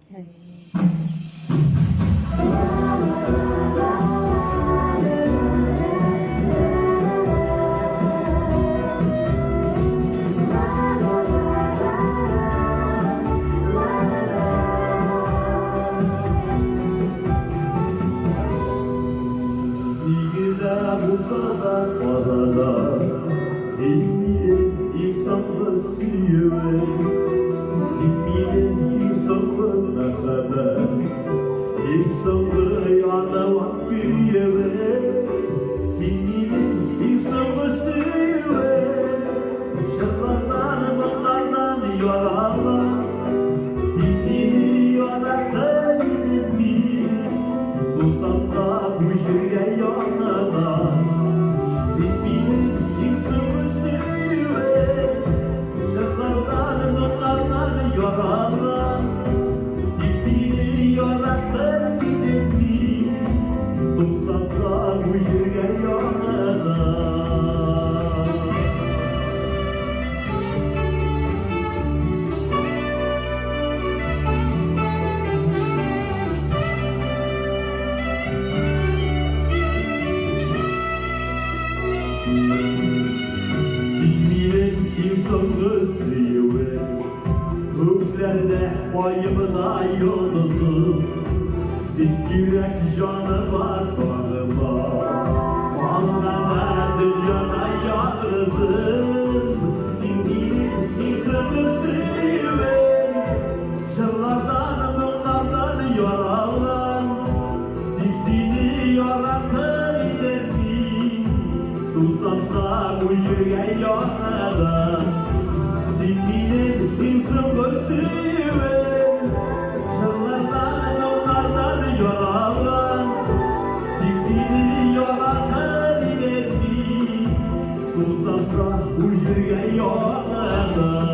Нигездә булса да арада, Син минем иң соңгы сөюем, Син минем иң соңгы мәхәббәт, Иң соңгы януым, көюем. Син минем иң соңгы сөюем, Җырлардан, моңнардан яралган. Мин сине яратыр идем мин, Тусам да бу җиргә яңадан. Син минем иң соңгы сөюем, Җырлардан, моңнардан яралган. Мин сине яратыр идем мин, Тусам да бу җиргә яңадан. Син минем иң соңгы сөюем, Күкләрдә аемда йолдызым. Син кирәк җаныма, таныма, Аңлама дөньяда ялгызым. Син минем иң соңгы сөюем, Җырлардан, моңнардан яралган. Тик сине яратыр идем мин, Тусам да бу җиргә яңадан. Син минем иң соңгы сөюем, Җырлардан, моңнардан яралган. Тик сине яратыр идем мин, Тусам да бу җиргә яңадан.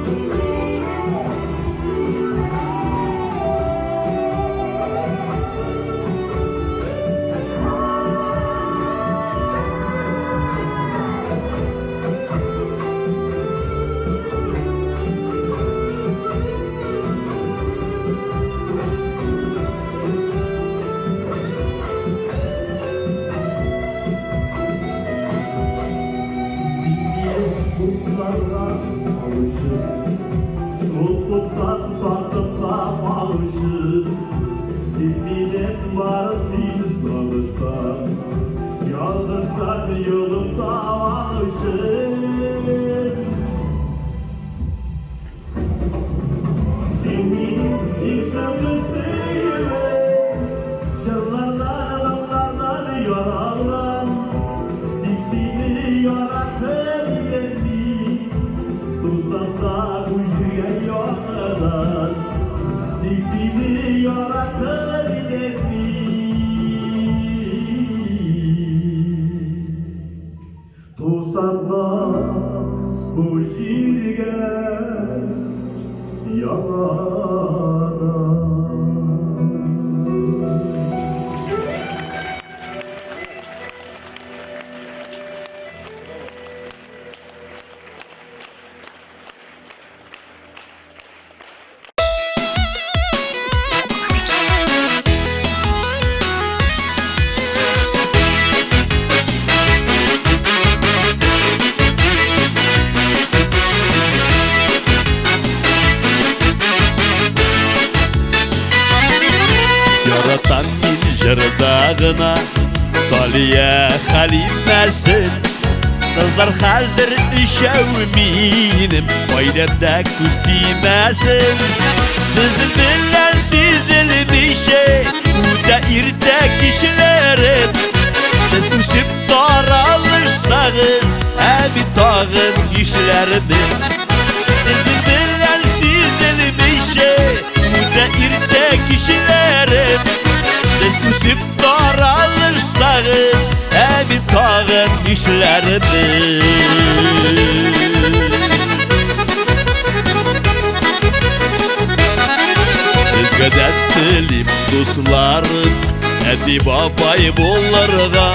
Син мине утларга салучы, Шул уттан тартып та алучы. Син минем бары син сагыштан, Ялгыштан юлымда алучы. Син минем иң соңгы сөюем, Җырлардан, моңнардан яралган. Тик сине яратыр идем мин, Тусам да бу җиргә яңадан. Тик сине яратыр идем мин, Тусам да бу җиргә яңадан. Яратам мин җырда гына Талия Хәлимәсен. Кызлар хәзер өчәү минем, Гаиләмдә күз тимәсен. Сезнең белән сизелмичә Үтә иртә кичләрем. Сез үсеп таралышсагыз, Ә мин тагын нишләрмен? Сезнең белән сизелмичә Үтә иртә кичләрем. Сез үсеп таралышсагыз, Ә мин тагын нишләрмен? Сезгә дә телим, дусларым, Әти бабай булырга.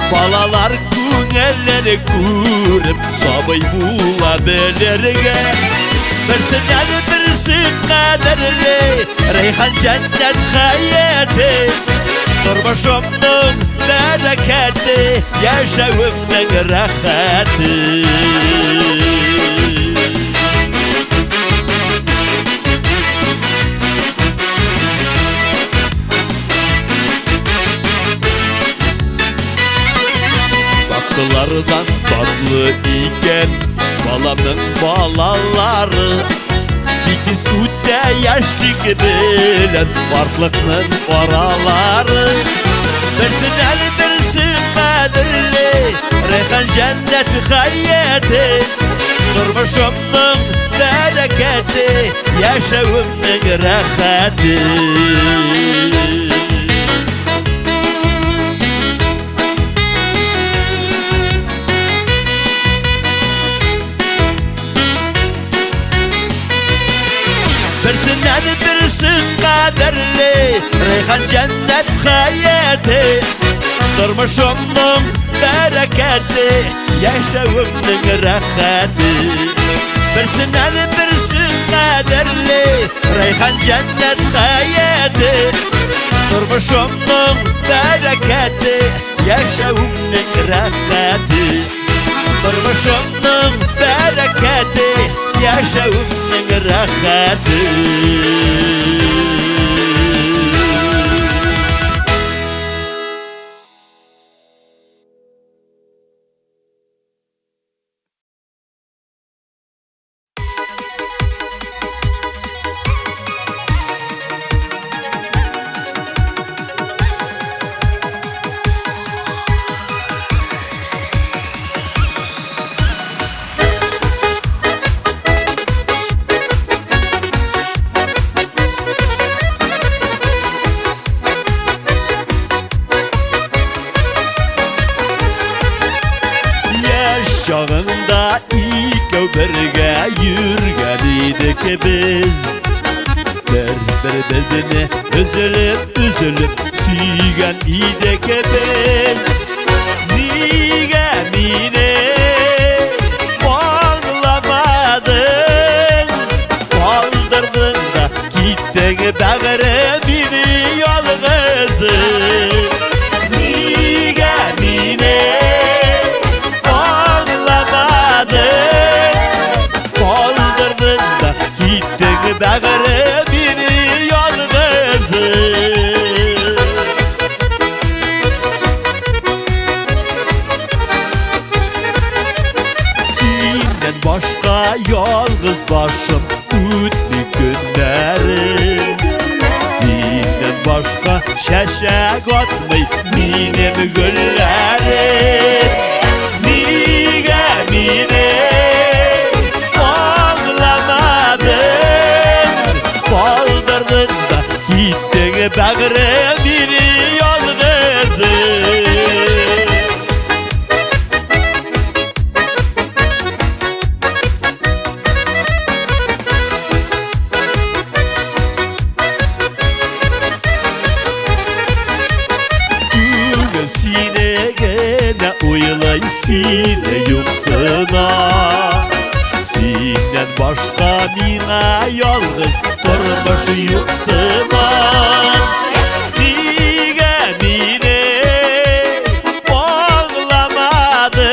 Балалар күңелләре күреп Сабый була белергә. Берсеннән берсе кадерле, Рәйхан җәннәт хәяте. Тормышымның бәрәкәте, Яшәвемнең рәхәте. Tatlılardan tatlı икән баламның балалары. Тигез үтә яшьлек белән картлыкның аралары. Берсеннән берсе кадерле, Рәйхан җәннәт хәяте. Тормышымның бәрәкәте, Яшәвемнең рәхәте. Берсеннән берсе кадерле, Рәйхан җәннәт хәяте. Тормышымның бәрәкәте, Яшәвемнең рәхәте. Берсеннән берсе кадерле, Рәйхан җәннәт хәяте. Тормышымның бәрәкәте, Яшәвемнең рәхәте. Тормышымның бәрәкәте, Яшәвемнең рәхәте. Яшь чагында икәү бергә йөргән идек без. Бер-беребезне өзелеп-өзелеп сөйгән идек без. Нигә мине аңламадың? Калдырдың да киттең бәгырем мине ялгызым. Нигә мине аңламадың? Калдырдың да киттең бәгырем мине ялгызым. Синнән башка ялгыз башым үтми көннәрем. Синнән башка чәчәк атмый минем гөлләрем. Нигә мине аңламадың? Калдырдың да киттең бәгырем мине ялгызым. Күңел сине генә уйлый, сине юксына. Синнән башка миңа ялгыз тормыш юк сыман. Нигә мине аңламадың?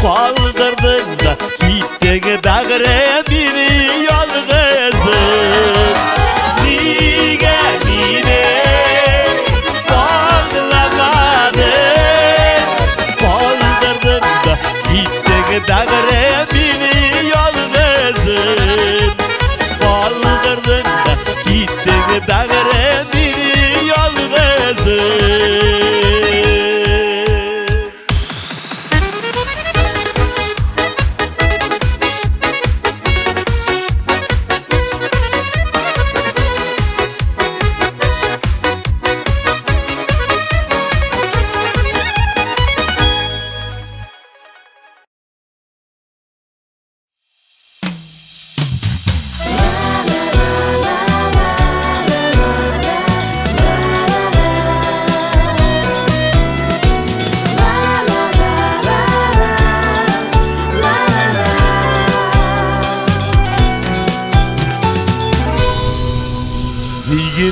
Калдырдың да киттең бәгырем мине ялгызым. Нигә мине аңламадың? Калдырдың да киттең бәгырем мине ялгызым. Калдырдың да киттең бәгырем мине ялгызым.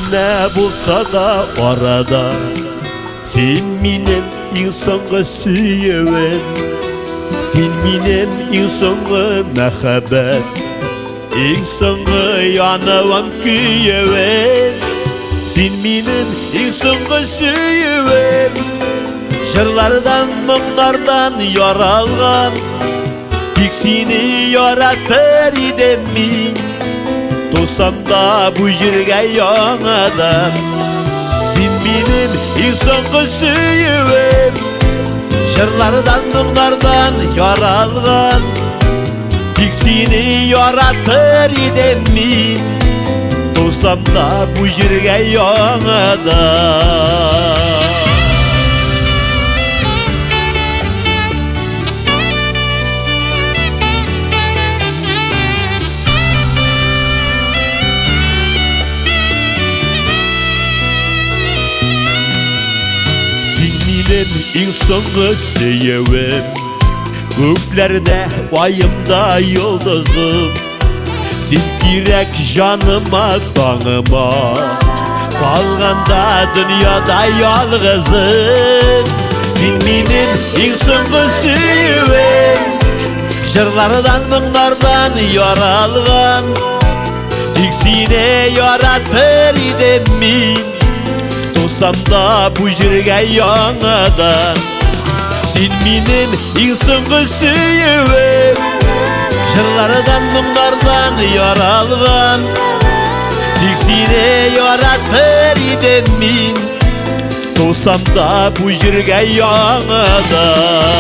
Кечкенә булса да арада, син минем иң соңгы сөюем, син минем иң соңгы мәхәббәт, иң соңгы януым көюем, син минем иң соңгы сөюем. Җырлардан, моңнардан яралган, тик сине яратыр идем мин. Тусам да бу җиргә яңадан, син минем иң соңгы сөюем. Җырлардан, моңнардан яралган, тик сине яратыр идем мин. Тусам да бу җиргә яңадан. Син минем иң соңгы сөюем, күкләрдә аемда йолдызым. Син кирәк җаныма, таңыма, калганда дөньяда ялгызым. Син минем иң соңгы сөюем, җырлардан, моңнардан яралган, тик сине яратыр идем мин. Тусам да бу җиргә яңадан, син минем иң соңгы сөюем. Җырлардан, моңнардан яралган, тик сине яратыр идем мин. Тусам да бу җиргә яңадан.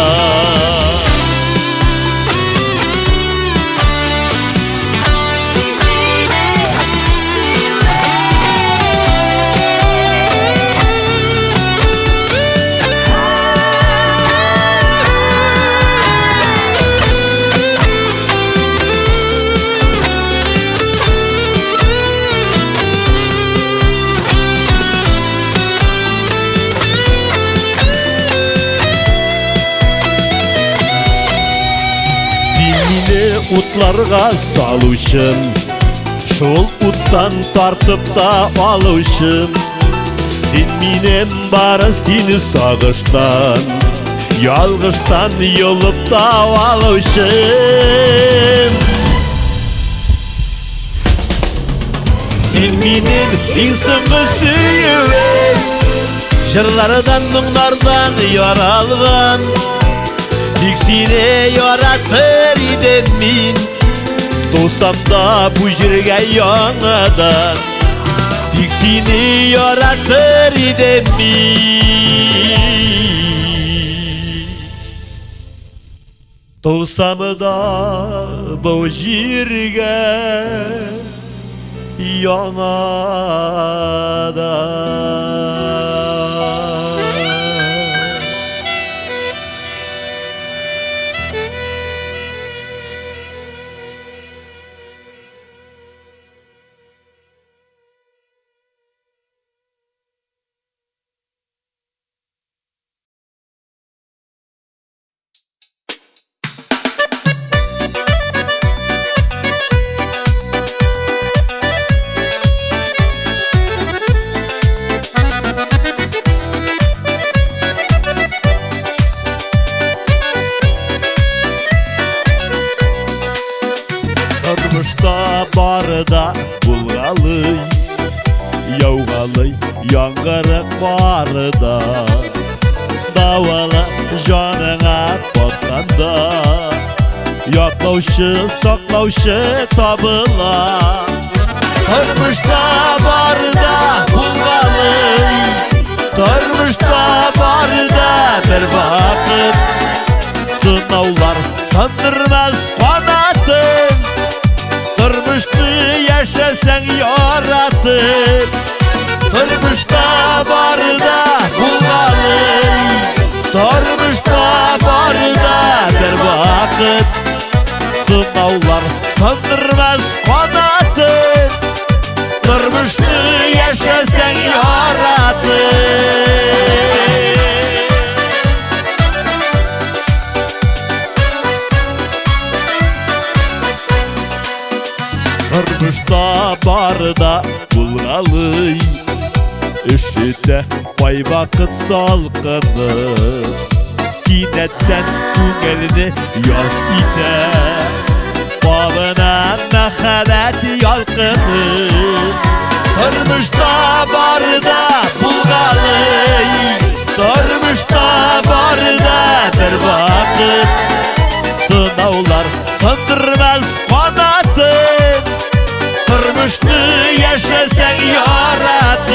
Син мине утларга салучым, шул уттан тартып та алучым. Син минем бары сине сагыштан, ялгыштан йолып та алучым. Син минем иң соңгы сөюем, җырлардан, моңнардан яралган, тик сине яратыр идем мин. Тусам да бу җиргә яңадан, тик сине яратыр идем мин. Тусам да бу җиргә яңадан. Тормышта бары да булгалый, яугалый яңгыры кары да, давылы җаныңа батканда, яклаучы, саклаучы табыла. Тормышта бары да булгалый, тормышта бары да бер вакыт, сынаулар сындырмас канатын. Тормышны яшәсәң яратып, тормышта бары да булгалый, тормышта бары да бер вакыт, сынаулар сындырмас канатын. Тормышны яшәсәң яратып. Тормышта бар да булгалый, Өшетә кайвакыт салкыны. Кинәттән күңелне яз итә, Кабына мәхәббәт ялкыны. Тормышта бар да булгалый, Тормышта бар да бер вакыт. Сынаулар сындырмас канатын, Тормышны яшәсәң яратып.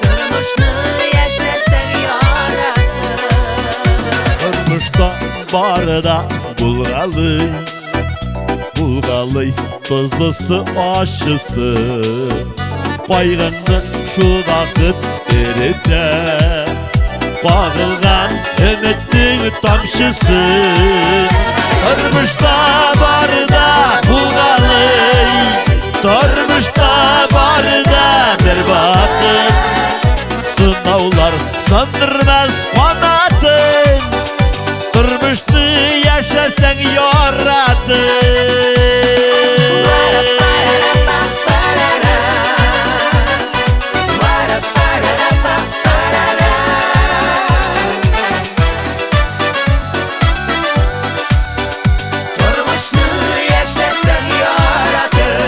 Тормышны яшәсәң яратып. Тормышта бар да булгалый, Булгалый тозлысы ачысы. Кайгыңны шул вакыт эретә Кагылган өметнең тамчысы. Тормышта бар да булгалый, Тормышта бар да бер вакыт. Сынаулар сындырмас канатын, Тормышны яшәсәң яратып. Тормышны яшәсәң яратып.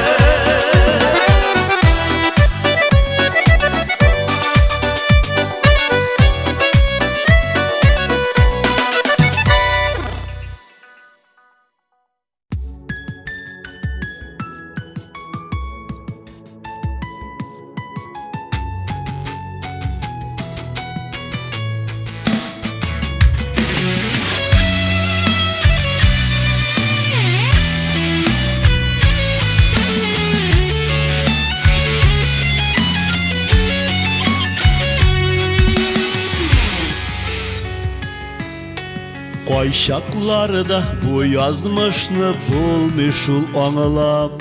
Кайчакларда бу язмышны булмый шул аңлап,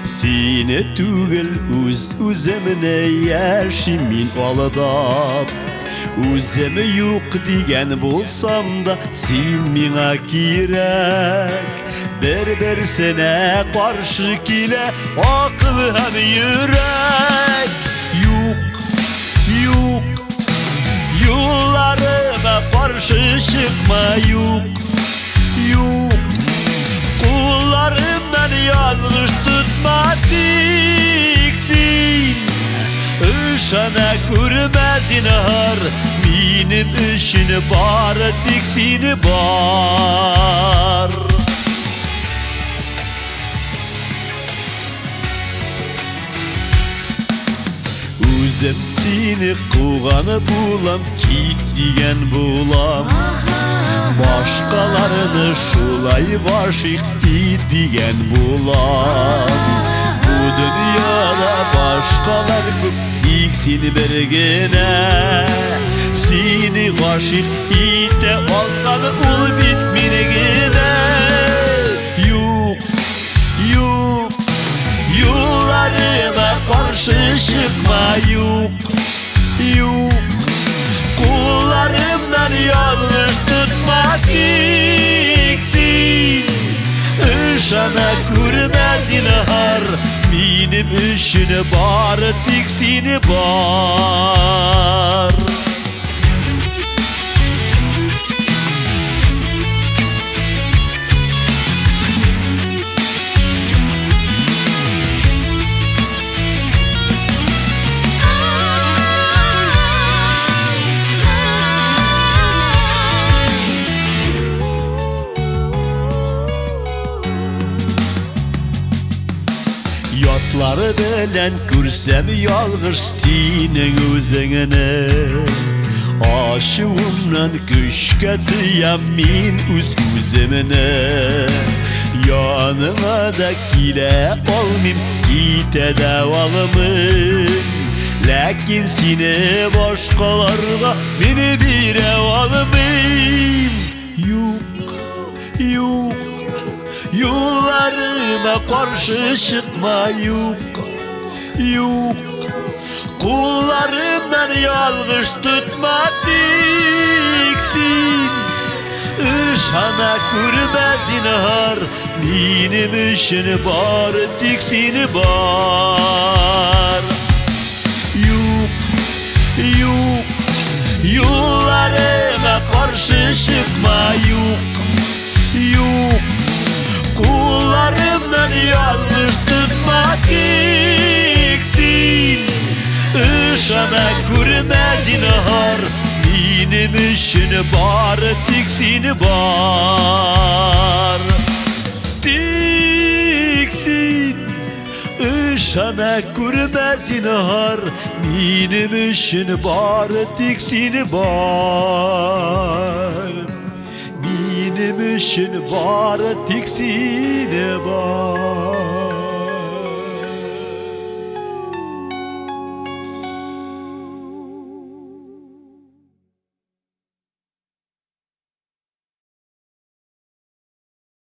Сине түгел үз үземне яшим мин алдап. Үзем юк дигән булсам да, син миңа кирәк. Бер-берсенә каршы килә акыл һәм йөрәк. Юк, юк, юлларыма каршы чыкма, юк, юк. Кулларымнан ялгыш тотма тик син. Ышана күрмә зинһар, минем өчен бары тик син бар. Үзем сине куган булам, кит дигән булам. Башкаларны шулай гашыйк ит дигән булам. Бу дөньяда башкалар күп, тик син бер генә. Сине гашыйк итә алган ул бит мин генә. Юк, юк, юлларыма каршы чыкма, юк, юк. Кулларымнан ялгыш тотма тик син. Ышана күрмә зинһар, минем өчен бары тик син бар. Ятлары белән күрсәм ялгыш синең үзеңне, Ачуымнан көчкә тыям мин үз үземне. Яныңа да килә алмыйм, китә дә алмыйм. Ләкин сине башкаларга мин бирә алмыйм. Юк, юк, юлларыма каршы чыкма, юк, Юк, кулларымнан ялгыш тотма тик син. Ышана күрмә зинһар, минем өчен бары тик син бар. Юк, юк, юлларыма каршы чыкма, юк, юк. Кулларымнан ялгыш тотма тик син. Ышана күрмә зинһар, минем өчен бары тик син бар. Тик син ышана күрмә зинһар, минем өчен бары тик син бар. Минем өчен бары тик син бар.